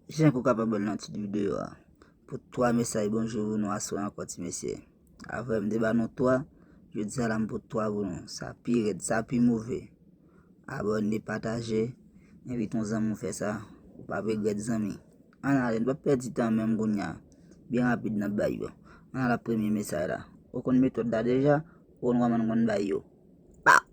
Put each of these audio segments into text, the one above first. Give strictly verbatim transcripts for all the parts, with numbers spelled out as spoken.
Jan ke w kapab wè l nan tit videyo a. Pote twa mesaj bonjou pou nou aswè ankò, ti mesye. Avè m te ba nou twa, jodi a la m pote twa pou nou. Sa pi rèd, sa pi move. Abòne, pataje, envite yon zanmi w fè sa. Ou p ap regrèt, zanmi. Ann ale, nou p ap pèdi tan menm kounye a. Byen rapid n ap bay yo. Ann al ak premye mesaj la. Ou konn metòd la deja, ou konn kòman n konn bay yo. Paw!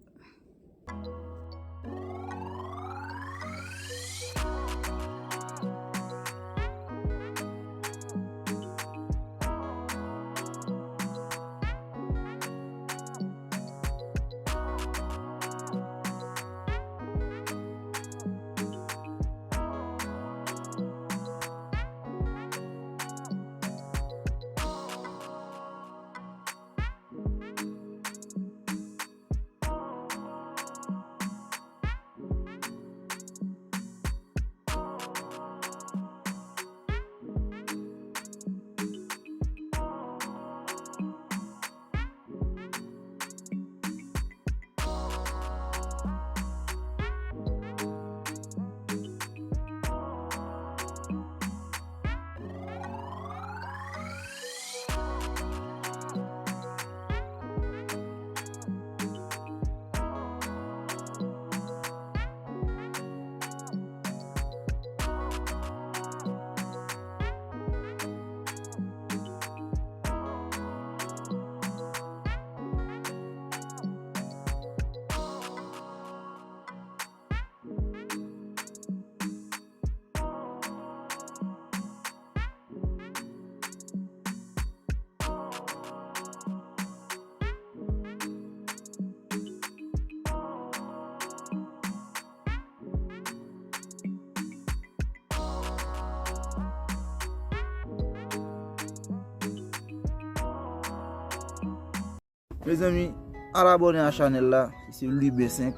Mezanmi, al abòne a chanèl la, se Louis B cinq,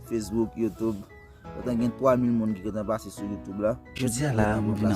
Facebook, YouTube. Gentan gen twa mil moun ki gentan pase sou YouTube la. Jodi a la, m vin